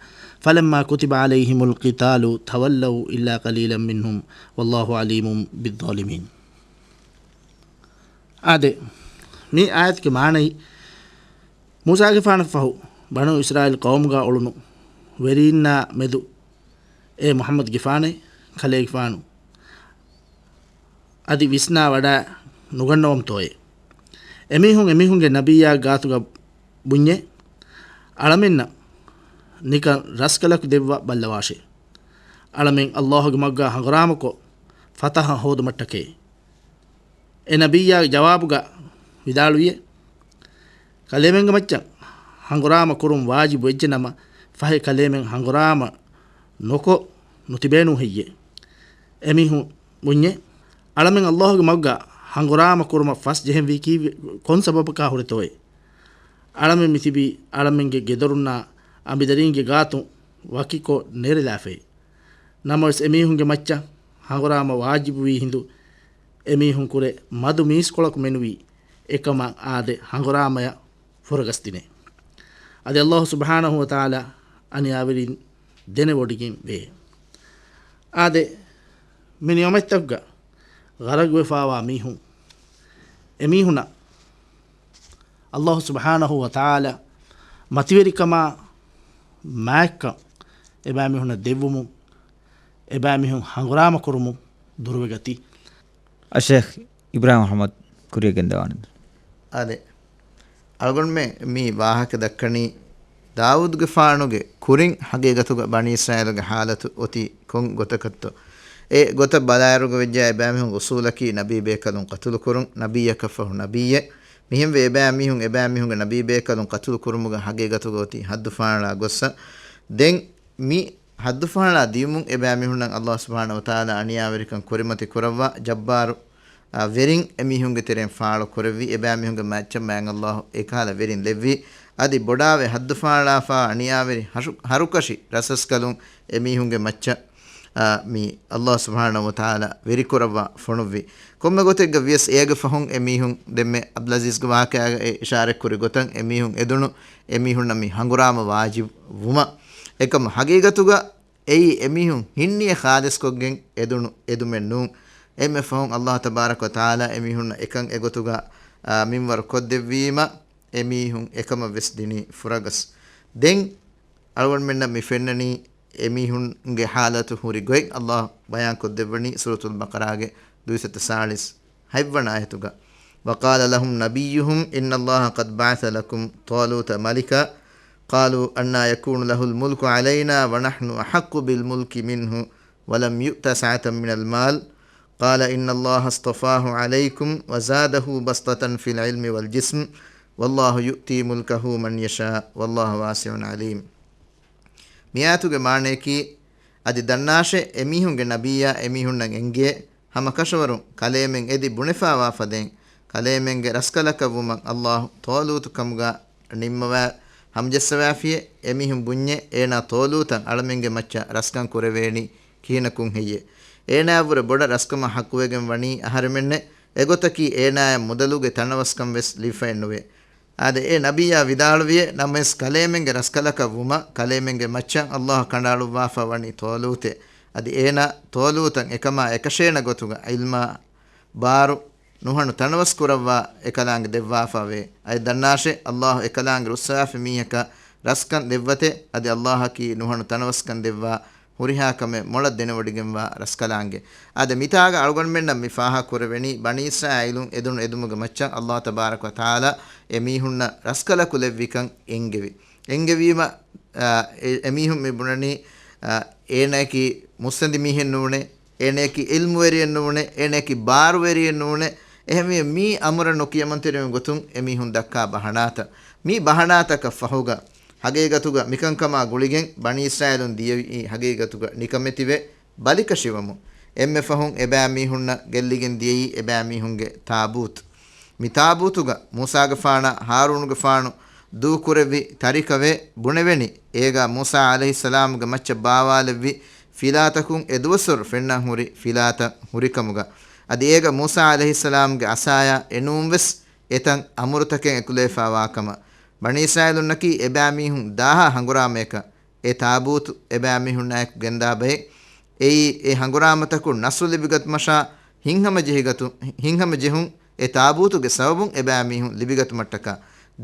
فلما كتب عليهم القتال تولوا إلا قليلا منهم والله عليم بالظالمين. އާދެ، މި އާޔަތުގެ މާނައީ، މޫސާގެފާނަށް ފަހު ބަނޫ އިސްރާއީލް ޤައުމުގަ އުޅުނު ވެރީންނާ މެދު، އޭ މުޙައްމަދުގެފާނޭ، ކަލޭގެފާނު އަދި ވިސްނާ ވަޑައި ނުގަންނަވަމުތޯއޭ؟ އެމީހުން އެމީހުންގެ ނަބިއްޔާ ގާތުގަ ބުންޏޭ، އަޅަމެންނަށް ނިކަން ރަސްކަލަކު ދެއްވާ ބައްލަވާށޭ. އަޅަމެން ﷲ ގެ މަގުގަ ހަނގުރާމަކޮށް ފަތަހަ ހޯދުމަށްޓަކައި. އެ ނަބިއްޔާގެ ޖަވާބުގަ ވިދާޅުވިއޭ، ކަލޭމެންގެ މައްޗަށް ހަނގުރާމަ ކުރުން ވާޖިބު ވެއްޖެ ނަމަ، ފަހެ ކަލޭމެން ހަނގުރާމަ ނުކޮށް ނުތިބޭނޫ ހެއްޔޭ؟ އެމީހުން ބުންޏޭ، އަޅަމެން ﷲ ގެ މަގުގަ ހަނގުރާމަ ކުރުމަށް ފަސް ޖެހެންވީ ކީއްވެ؟ ކޮން ސަބަބަކާ ހުރެތޯއޭ؟ އަޅަމެން މިތިބީ އަޅަމެންގެ ގެދޮރުންނާ އަނބިދަރީންގެ ގާތުން ވަކިކޮށް ނެރެލާފައި. ނަމަވެސް އެމީހުންގެ މައްޗަށް ހަނގުރާމަ ވާޖިބުވީ ހިނދު، އެމީހުން ކުރެ މަދު މީސްކޮޅަކު މެނުވީ އެކަމަށް އާދެ، ހަނގުރާމަޔަށް ފުރަގަސްދިނޭ. އަދި ﷲ ސުބްޙާނަހޫ ވަތަޢާލާ އަނިޔާވެރިން ދެނެވޮޑިގެން ވޭ. އާދެ، މި ނިޢުމަތްތަކުގަ ޣަރަގުވެފާވާ މީހުން، އެމީހުނަށް ﷲ ސުބްޙާނަހޫ ވަތަޢާލާ މަތިވެރިކަމާ މާތްކަން އެބައިމީހުންނަށް ދެއްވުމުން، އެބައިމީހުން ހަނގުރާމަ ކުރުމުން ދުރުވެގަތީ. އައްޝޭޚް އިބްރާހިމް އަޙްމަދު ކުރިއަށް ގެންދަވާނެ. އާދެ، އަޅުގަނޑުމެން މި ވާހަކަ ދައްކަނީ، ދާވޫދުގެފާނުގެ ކުރިން ހަގީގަތުގަ ބަނީ އިސްރާއީލުގެ ޙާލަތު އޮތީ ކޮން ގޮތަކަށްތޯ؟ އެ ގޮތަށް ބަލާއިރުގަ ވެއްޖާ އެބައިމީހުންގެ އުސޫލަކީ ނަބީ ބޭކަލުން ޤަތުލުކުރުން، ނަބިއްޔަކަށްފަހު ނަބިއްޔެއް. މިހެންވެ އެބައިމީހުން އެބައިމީހުންގެ ނަބީ ބޭކަލުން ޤަތުލު ކުރުމުގަ ހަގީގަތުގަ އޮތީ ޙައްދު ފާޅާ ގޮއްސަ. ދެން މި ޙައްދު ފާޅާ ދިޔުމުން އެބައިމީހުންނަށް ﷲ ސުބްޙާނަހޫ ވަތަޢާލާ އަނިޔާވެރިކަން ކުރިމަތި ކުރައްވާ ޖައްބާރު، އާ، ވެރިން އެމީހުންގެ ތެރެއިން ފާޅު ކުރެއްވި. އެބައިމީހުންގެ މައްޗަށް މާތް ﷲ އެކަހަލަ ވެރިން ލެއްވި. އަދި ބޮޑާވެ ޙައްދު ފާޅާފާ އަނިޔާވެރި ހަށު-، ހަރުކަށި ރަސަސްކަލުން އެމީހުންގެ މައްޗަށް، އާ، މި ﷲ ސުބްޙާނަހޫ ވަތަޢާލާ ވެރިކުރައްވާ ފޮނުއްވި. ކޮންމެ ގޮތެއްގަ ވިޔަސް އޭގެ ފަހުން އެމީހުން ދެންމެ ޢަބްދުލްޢަޒީޒްގެ ވާހަކައިގައި އިޝާރަތްކުރި ގޮތަށް އެމީހުން އެދުނު އެމީހުންނަށް މި ހަނގުރާމަ ވާޖިބު ވުމަށް. އެކަމަ ހަގީގަތުގަ އެއީ އެމީހުން ހިންނިޔަ ޚާލިޞްކޮށްގެން އެދުނު އެދުމެއް ނޫން. އެންމެ ފަހުން ﷲ ތަބާރަކަ ވަތަޢާލާ އެމީހުންނަށް އެކަން އެގޮތުގަ، އާ، މިންވަރު ކޮށްދެއްވީމަ، އެމީހުން އެކަމަށް ވެސް ދިނީ ފުރަގަސް. ދެން އަޅުގަނޑުމެންނަށް މި ފެންނަނީ އެމީހުންގެ ޙާލަތު ހުރި ގޮތް ﷲ ބަޔާން ކޮށްދެއްވަނީ ސޫރަތުލް ބަޤަރާގެ ދުއިސައްތަ ސާޅީސް ހަތްވަނަ އާޔަތުގަ. وقال لهم نبيهم إن الله قد بعث لكم طالوت ملكا. قالوا أنى يكون له الملك علينا ونحن أحق بالملك منه ولم يؤت سعة من المال. قال إن الله اصطفاه عليكم وزاده بسطة في العلم والجسم والله يؤتي ملكه من يشاء والله واسع عليم. މިއާޔަތުގެ މާނަޔަކީ، އަދި ދަންނާށޭ، އެމީހުންގެ ނަބިއްޔާ އެމީހުންނަށް އެންގޭ، ހަމަކަށަވަރުން ކަލޭމެން އެދި ބުނެފާވާ ފަދައިން، ކަލޭމެންގެ ރަސްކަލަކަށް ވުމަށް ﷲ ޠާލޫތު ކަމުގަ ނިންމަވާ ހަމަޖައްސަވާފިޔޭ، އެމީހުން ބުންޏޭ، އޭނާ ޠާލޫތަށް އަޅަމެންގެ މައްޗަށް ރަސްކަން ކުރެވޭނީ ކިހިނަކުން ހެއްޔޭ؟ އޭނާއަށްވުރެ ބޮޑަށް ރަސްކަމަށް ޙައްޤުވެގެން ވަނީ އަހަރެމެންނޭ، އެގޮތަކީ އޭނާއަށް މުދަލުގެ ތަނަވަސްކަން ވެސް ލިބިފައެއްނުވޭ. އާދެ، އެ ނަބިއްޔާ ވިދާޅުވިޔޭ، ނަމަވެސް ކަލޭމެންގެ ރަސްކަލަކަށް ވުމަށް ކަލޭމެންގެ މައްޗަށް ﷲ ކަނޑައަޅުއްވާފަ ވަނީ ޠާލޫތޭ. އަދި އޭނާ ޠާލޫތަށް އެކަމާ އެކަށޭނަ ގޮތުގަ ޢިލްމާ ބާރު ނުހަނު ތަނަވަސް ކުރައްވާ އެކަލާނގެ ދެއްވާފަ ވޭ. އަދި ދަންނާށޭ، ﷲ އެކަލާނގެ ރުއްސަވާފި މީހަކަށް ރަސްކަން ދެއްވަތޭ، އަދި ﷲއަކީ ނުހަނު ތަނަވަސްކަން ދެއްވާ ހުރިހާ ކަމެއް މޮޅަށް ދެނެވޮޑިގެންވާ ރަސްކަލާނގެ. އާދެ، މިތާގަ އަޅުގަނޑުމެންނަށް މި ފާހަގަ ކުރެވެނީ، ބަނީ އިސްރާއީލުން އެދުނު އެދުމުގެ މައްޗަށް ﷲ ތަބާރަކަ ވަ ތަޢާލާ އެ މީހުންނަށް ރަސްކަލަކު ލެއްވިކަން އެންގެވި. އެންގެވީމަ، އާ، އެ، އެމީހުން މި ބުނަނީ، އާ، އޭނައަކީ މުއްސަނދި މީހެއް ނޫނޭ، އޭނައަކީ ޢިލްމުވެރިއެއް ނޫނޭ، އޭނައަކީ ބާރުވެރިއެއް ނޫނޭ، އެހެންވީ މީ އަމުރަށް ނުކިޔަމަންތެރިވުން ގޮތުން އެމީހުން ދައްކާ ބަހަނާތައް. މި ބަހަނާތަކަށް ފަހުގަ، ހަގީގަތުގަ މިކަންކަމާ ގުޅިގެން ބަނީ އިސްރާއީލުން ދިޔައީ ހަގީގަތުގަ ނިކަމެތިވެ، ބަލިކަށިވަމުން. އެންމެ ފަހުން އެބައިމީހުންނަށް ގެއްލިގެން ދިޔައީ އެބައިމީހުންގެ ތާބޫތު. މި ތާބޫތުގަ މޫސާގެފާނާ ހާރޫނުގެފާނު ދޫކުރެއްވި ތަރިކަވެ ބުނެވެނީ، އޭގަ މޫސާ ޢަލައިހިއްސަލާމުގެ މައްޗަށް ބާވާލެއްވި ފިލާތަކުން އެދުވަސްވަރު ފެންނަން ހުރި ފިލާތައް ހުރިކަމުގަ. އަދި އޭގަ މޫސާ ޢަލައިހިއްސަލާމުގެ ޢަޞާޔާ އެނޫންވެސް އެތަން އަމުރުތަކެއް އެކުލެވިފާވާކަމަށް. ބަނީ އިސްރާއީލުންނަކީ އެބައިމީހުން ދާހާ ހަނގުރާމަޔަކަށް އެ ތާބޫތު އެބައިމީހުންނާއެކު ގެންދާ ބައެއް. އެއީ އެ ހަނގުރާމަތަކުން ނަޞްރު ލިބިގަތުމަށާ ހިތްހަމަޖެހިގަތު-، ހިތްހަމަޖެހުން އެ ތާބޫތުގެ ސަބަބުން އެބައިމީހުން ލިބިގަތުމަށްޓަކާ.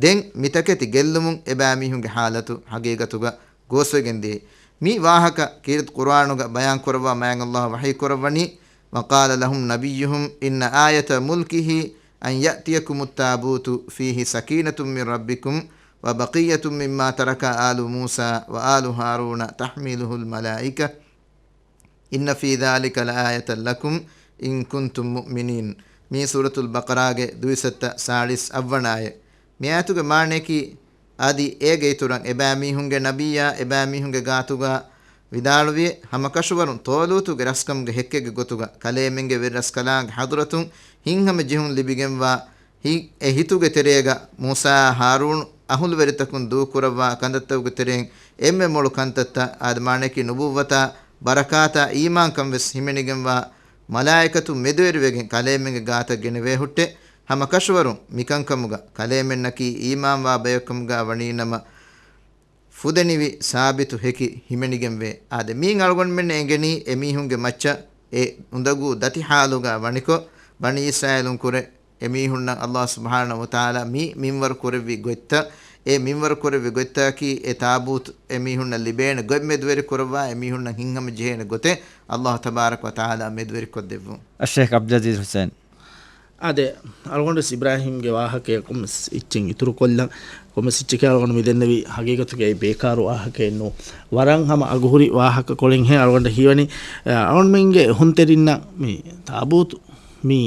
ދެން މިތަކެތި ގެއްލުމުން އެބައިމީހުންގެ ޙާލަތު ހަގީގަތުގަ ގޯސްވެގެން ދިޔައީ. މި ވާހަކަ ކީރިތި ޤުރުއާނުގަ ބަޔާން ކުރައްވާ މާތް ﷲ ވަޙީ ކުރައްވަނީ، وقال لهم نبيهم إن آية ملكه أن يأتيكم التابوت فيه سكينة من ربكم وبقية مما ترك آل موسى وآل هارون تحمله الملائكة إن في ذلك لآية لكم إن كنتم مؤمنين. މީ ސޫރަތުލް ބަޤަރާގެ ދުއިސައްތަ ސާޅީސް އަށްވަނަ އާޔަތް. މި އާޔަތުގެ މާނަޔަކީ، އަދި އޭގެ އިތުރަށް އެބައިމީހުންގެ ނަބިއްޔާ އެބައިމީހުންގެ ގާތުގަ ވިދާޅުވި، ހަމަކަށަވަރުން ޠާލޫތުގެ ރަސްކަމުގެ ހެއްކެއްގެ ގޮތުގަ ކަލޭމެންގެ ވެރިރަސްކަލާނގެ ޙަޟްރަތުން ހިތްހަމަޖެހުން ލިބިގެންވާ ހި-، އެ ހިތުގެ ތެރޭގަ މޫސާއާ ހާރޫނު އަހުލުވެރިތަކުން ދޫކުރައްވާ ކަންތައްތަކުގެ ތެރެއިން އެންމެ މޮޅު ކަންތައްތައް، އާދެ، މާނަޔަކީ ނުބުއްވަތާ ބަރަކާތާ އީމާންކަން ވެސް ހިމެނިގެންވާ މަލާއިކަތުން މެދުވެރިވެގެން ކަލޭމެންގެ ގާތަށް ގެނެވޭ ހުއްޓެ. ހަމަކަށަވަރުން މިކަންކަމުގަ ކަލޭމެންނަކީ އީމާންވާ ބަޔަކުކަމުގަ ވަނީނަމަ، ފުދެނިވި ސާބިތު ހެކި ހިމެނިގެންވޭ. އާދެ، މީން އަޅުގަނޑުމެންނަށް އެނގެނީ އެމީހުންގެ މައްޗަށް އެ އުނދަގޫ ދަތި ޙާލުގަ ވަނިކޮށް، ބަނީ އިސްރާއީލުން ކުރެ އެމީހުންނަށް ﷲ ސުބްޙާނަހޫ ވަތަޢާލާ މި މިންވަރު ކުރެއްވި ގޮތްތައް، އެ މިންވަރު ކުރެއްވި ގޮތްތަކީ އެ ތާބޫތު އެމީހުންނަށް ލިބޭނެ ގޮތް މެދުވެރި ކުރައްވާ، އެމީހުންނަށް ހިތްހަމަ ޖެހޭނެ ގޮތެއް ﷲ ތަބާރަކަ ވަތަޢާލާ މެދުވެރިކޮށްދެއްވުން. އައްޝައިޚް ޢަބްދުލްޢަޒީޒް ޙުސައިން. އާދެ، އަޅުގަނޑު އިބްރާހީމްގެ ވާހަކައަށް ކޮންމެސް އެއްޗެއް އިތުރުކޮށްލަން. ކޮންމެސް އެއްޗެކޭ އަޅުގަނޑު މިދެންނެވި ހަގީގަތުގައި ބޭކާރު ވާހަކައެއް ނޫން. ވަރަށް ހަމަ އަގުހުރި ވާހަކަކޮޅެއްހޭ އަޅުގަނޑަށް ހީވަނީ، އަ، އަޅުގަނޑުމެންގެ އެހުންތެރިންނަށް މި ތާބޫތު މި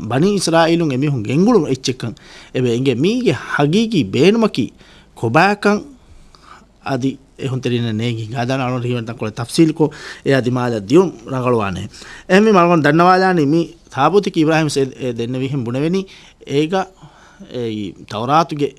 ބަނީ އިސްރާއީލުން އެމީހުން ގެންގުޅުނު އެއްޗެއްކަން އެބަ އެނގޭ. މީގެ ހަގީގީ ބޭނުމަކީ ކޮބާކަން އަދި އެހުންތެރިންނަށް ނޭނގި ހިނގާދާނެ އަޅުގަނޑު ހީވަނީ ތަންކޮޅެއް ތަފްސީލުކޮށް، އެ އަދި މާލަށް ދިއުން ރަނގަޅުވާނެ. އެހެންވީމަ އަޅުގަނޑު ދަންނަވާލާނީ މި ތާބޫތަކީ އިބްރާހީމް ސައް އެ ދެންނެވިހެން ބުނެވެނީ، އޭގަ އެ ތައުރާތުގެ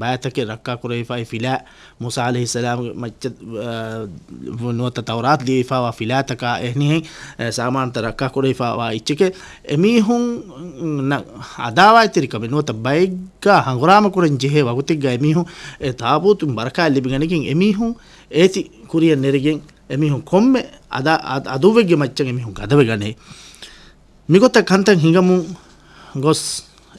ބައިތަކެއް ރައްކާކުރެވިފައި ފިލާ، މޫސާ ޢަލައިހިއްސަލާމްގެ މައްޗަށް، އަ، ނުވަތަ ތައުރާތު ލިޔެފައިވާ ފިލާތަކާ އެހެނިހެން، އެ، ސާމާނުތައް ރައްކާކުރެވިފައިވާ އެއްޗެކޭ. އެމީހުންނަށް އަދާވާތްތެރިކަމެއް ނުވަތަ ބައެއްގާ ހަނގުރާމަ ކުރަން ޖެހޭ ވަގުތެއްގަ އެމީހުން އެ ތާބޫތުން ބަރަކާތް ލިބިގަނެގެން އެމީހުން އޭތި ކުރިޔަށް ނެރެގެން އެމީހުން ކޮންމެ އަދާ-، އަ-، އަދުއްވެއްގެ މައްޗަށް އެމީހުން ގަދަވެގަނޭ. މިގޮތަށް ކަންތައް ހިނގަމުން ގޮސް،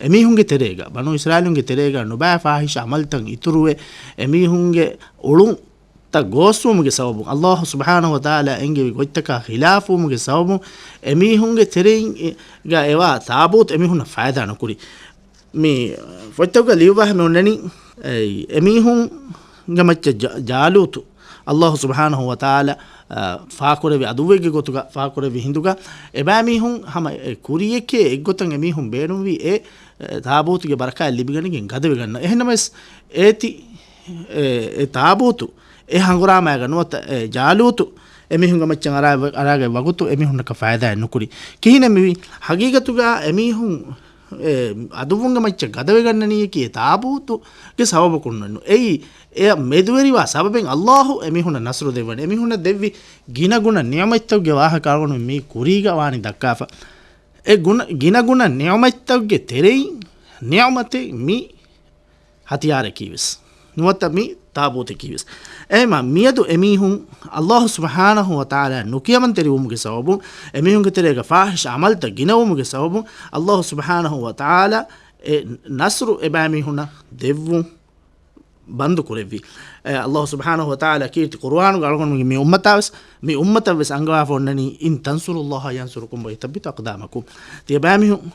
އެމީހުންގެ ތެރޭގަ، ބަނޫ އިސްރާއީލުންގެ ތެރޭގަ ނުބައި ފާހިޝް އަމަލުތައް އިތުރުވެ، އެމީހުންގެ އުޅުން ގޯސްވުމުގެ ސަބަބުން، އައްލާހު ސުބްޙާނަހު ވަތަޢާލާ އެންގެވި ގޮތްތަކާ ޚިލާފުވުމުގެ ސަބަބުން، އެމީހުންގެ ތެރެއިން އެ، ގަ އެވާ ތާބޫތު އެމީހުންނަށް ފައިދާ ނުކުރި. މި ފޮތްތަކުގަ ލިޔުއްވާ ހަމަ އޮންނަނީ، އެ، އެމީހުންގެ މައްޗަށް ޖާ-، ޖާލޫތު އައްލާހު ސުބްޙާނަހު ވަތަޢާލާ، އަ، ފާކުރެއްވި އަދުއްވެއްގެ ގޮތުގަ ފާކުރެއްވި ހިނދުގަ، އެބައިމީހުން ހަމަ އެ ކުރިޔެކޭ އެއްގޮތަށް އެމީހުން ބޭނުންވީ އެ، އެ، ތާބޫތުގެ ބަރަކާތް ލިބިގަނެގެން ގަދަވެގަންނަ. އެހެންނަމަވެސް އޭތި، އެ، އެ ތާބޫތު އެ ހަނގުރާމައިގަ ނުވަތަ އެ ޖާލޫތު އެމީހުންގެ މައްޗަށް އަރާ-، އަރާގަތް ވަގުތު އެމީހުންނަކަށް ފައިދާއެއް ނުކުރި. ކިހިނެއް މިވީ؟ ހަގީގަތުގަ އެމީހުން އެ އަދުއްވުންގެ މައްޗަށް ގަދަވެގަންނަނީއަކީ އެ ތާބޫތުގެ ސަބަބަކުންނެއްނު. އެއީ، އެ މެދުވެރިވާ ސަބަބެއް އައްލާހު އެމީހުންނަށް ނަޞްރު ދެއްވަނީ. އެމީހުންނަށް ދެއްވި ގިނަގުނަ ނިޢުމަތްތަކުގެ ވާހަކަ އަޅުގަނޑު މީ ކުރީގަ ވާނީ ދައްކާފަ. އެ ގުނަ-، ގިނަގުނަ ނިޢުމަތްތަކުގެ ތެރެއިން ނިޢުމަތެއް މި ހަތިޔާރަކީވެސް ނުވަތަ މި ތާބޫތަކީވެސް. އެހެންމަ މިއަދު އެމީހުން އައްލާހު ސުބްޙާނަހު ވަތަޢާލާ ނުކިޔަމަންތެރިވުމުގެ ސަބަބުން، އެމީހުންގެ ތެރޭގަ ފާޙިޝް ޢަމަލްތައް ގިނަވުމުގެ ސަބަބުން، އައްލާހު ސުބްޙާނަހު ވަތަޢާލާ އެ ނަޞްރު އެބައިމީހުންނަށް ދެއްވުން ބަންދު ކުރެއްވި. އެ، އައްލާހު ސުބްޙާނަހު ވަތަޢާލާ ކީރިތި ޤުރުއާނުގަ އަޅުގަނޑުމެން މި އުއްމަތާވެސް، މި އުއްމަތަށްވެސް އަންގަވާފަ އޮންނަނީ، "إن تنصروا الله ينصركم ويثبت أقدامكم." ތިޔަބައިމީހުން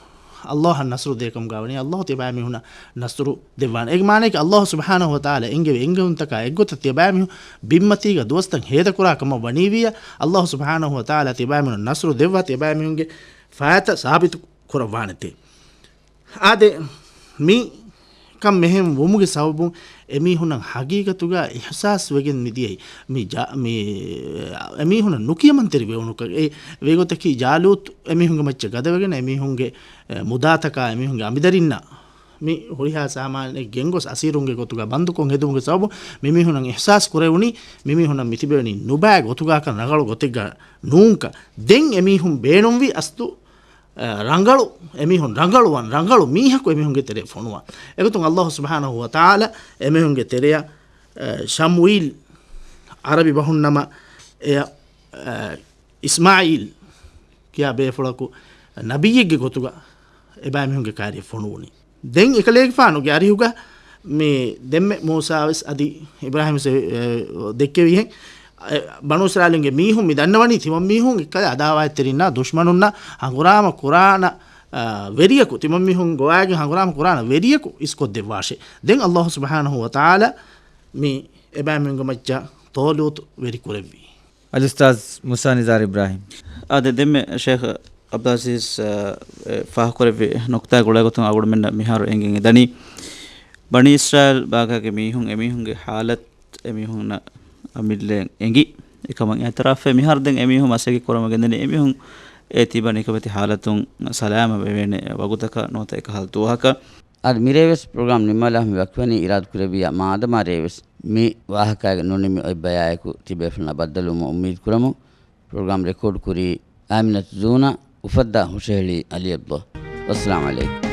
އައްލާހަށް ނަޞްރު ދޭކަމުގަ ވަނީ، އައްލާހު ތިޔަބައިމީހުންނަށް ނަޞްރު ދެއްވާނެ. އޭގެ މާނައަކީ އައްލާހު ސުބްޙާނަހު ވަތަޢާލާ އެންގެވި އެންގެވުންތަކާ އެއްގޮތަށް ތިޔަބައިމީހުން ބިންމަތީގަ ދުވަސްތައް ހޭދަކުރާ ކަމަށް ވަނީވިއްޔާ، އައްލާހު ސުބްޙާނަހު ވަތަޢާލާ ތިޔަބައިމީހުންނަށް ނަޞްރު ދެއްވާ ތިޔަބައިމީހުންގެ ފައިތައް ސާބިތު ކުރައްވާނެތީ. އާދެ، މި ކަން މެހެން ވުމުގެ ސަބަބުން އެމީހުންނަށް ހަގީގަތުގަ އިޙްސާސް ވެގެން މިދިޔައީ. މި ޖާ-، މި އެމީހުންނަށް ނުކިޔަމަންތެރި ވެވުނުކަން. އެ ވެގޮތަކީ ޖާލޫތު އެމީހުންގެ މައްޗަށް ގަދަވެގެން އެމީހުންގެ، އެ، މުދާތަކާ އެމީހުންގެ އަނބިދަރިންނާ މި ހުރިހާ ސާމާނެއް ގެންގޮސް އަސީރުންގެ ގޮތުގަ ބަންދުކޮށް ހެދުމުގެ ސަބަބުން މިމީހުންނަށް އިޙްސާސް ކުރެވުނީ މިމީހުންނަށް މިތިބެވެނީ ނުބައި ގޮތުގަކަށް ރަނގަޅު ގޮތެއްގަ ނޫންކަން. ދެން އެމީހުން ބޭނުންވީ އަސްލު އަ، ރަނގަޅު، އެމީހުން ރަނގަޅުވަން، ރަނގަޅު މީހަކު އެމީހުންގެ ތެރެ ފޮނުވާ. އެގޮތުން އައްލާހު ސުބްޙާނަހު ވަތަޢާލާ އެމީހުންގެ ތެރެއަށް، އަ، ޝަމުއީލް، ޢަރަބި ބަހުން ނަމަ އެޔަށް، އަ، އިސްމާޢީލް ކިޔާ ބޭފުޅަކު ނަބިއްޔެއްގެ ގޮތުގަ އެބައިމީހުންގެ ކައިރިއަށް ފޮނުވުނީ. ދެން އެކަލޭގެފާނުގެ އަރިހުގަ މި ދެންމެ މޫސާވެސް އަދި އިބްރާހީމް ވެސް، އެ، ދެއްކެވިހެން، އެ، ބަނޫ އިސްރާއީލުންގެ މީހުން މި ދަންނަވަނީ ތިމަންމީހުން އެއްކަލަ އަދާވާތްތެރިންނާ ދުޝްމަނުންނާ ހަނގުރާމަ ކުރާނަ، އާ، ވެރިޔަކު، ތިމަންމީހުން ގޮވާގެން ހަނގުރާމަ ކުރާނަ ވެރިޔަކު އިސްކޮށްދެއްވާށޭ. ދެން އައްލާހު ސުބްޙާނަހު ވަތަޢާލާ މި އެބައިމީހުންގެ މައްޗަށް ޠާލޫތު ވެރި ކުރެއްވީ. އަލްއުސްތާޛް މޫސާ ނިޒާރު އިބްރާހީމް. އާދެ، ދެންމެ ޝޭޚް ޢަބްދުލް ޢަޒީޒް، އަ، އެ، ފާހަގަކުރެއްވި ނުކުތާގެ ގުޅޭގޮތުން އަޅުގަނޑުމެންނަށް މިހާރު އެނގެން އެދަނީ، ބަނީ އިސްރާއީލް ބާގާގެ މީހުން، އެމީހުންގެ ޙާލަތު، އެމީހުންނަށް އަމިއްލައަށް އެނގި، އެކަމަށް އިޢުތިރާފްވެ، މިހާރު ދެން އެމީހުން މަސައްކަތް ކުރަމުން ގެންދަނީ، އެމީހުން އެ ތިބަ ނިކަމެތި ޙާލަތުން ސަލާމަތް ވެވޭނެ ވަގުތަކަށް ނުވަތަ އެކަހަލަ ދުވަހަކަށް. އަދި މިރޭވެސް ޕްރޮގްރާމް ނިންމާލާ މި ވަކިވަނީ އިރާދަ ކުރެއްވިޔާ މާދަމާ ރޭވެސް މި ވާހަކައިގެ ނުނިމި އޮތް ބަޔާއެކު ތިބޭފުޅުންނާ ބައްދަލުވުމަށް އުއްމީދު ކުރަމުން. ޕްރޮގްރާމް ރެކޯޑް ކުރީ އާމިނަތު ޒޫނާ، އުފައްދާ ހުށަހެޅީ އަލީ ޢަބްދުﷲ. ވައްސަލާމް ޢަލައިކުމް.